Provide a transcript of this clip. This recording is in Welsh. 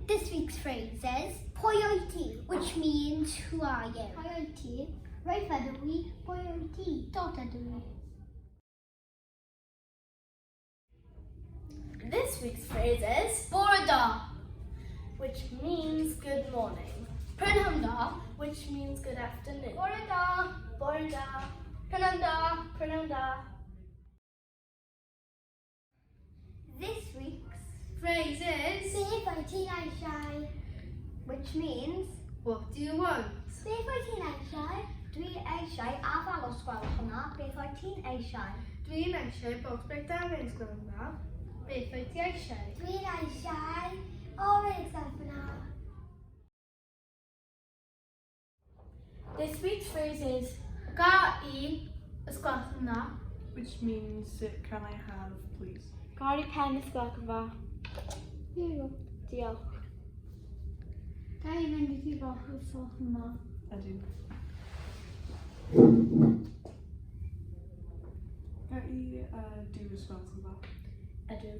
This week's phrase is Pwy wyt ti? Which means who are you? Pwy wyt ti? Rwyf ydw i. Pwy wyt ti? Dot ydw i. This week's phrase is Bore da. which means good morning. Prynhawn da. Which means good afternoon. Bore da. Bore da. Prynhawn da. Prynhawn da. This week's Phrase is Beth wyt ti'n eisiau? Which means what do you want? Beth wyt ti'n eisiau? Dwi eisiau afal os gwelwch yn dda. Beth wyt ti'n eisiau? Dwi'n eisiau box breakdown gwelwch yn dda. Beth wyt ti eisiau? Dwi'n eisiau orange gwelwch yn dda. This week's phrase is Ga i ysgwelwch yn dda. Which means can I have, please? Gari pen ysgwelwch yn dda. Here you go. Diolch. Ga i fynd i ti bach os gwelwch yn dda? Ydw. Ga i dŵr os gwelwch yn dda? Ydw.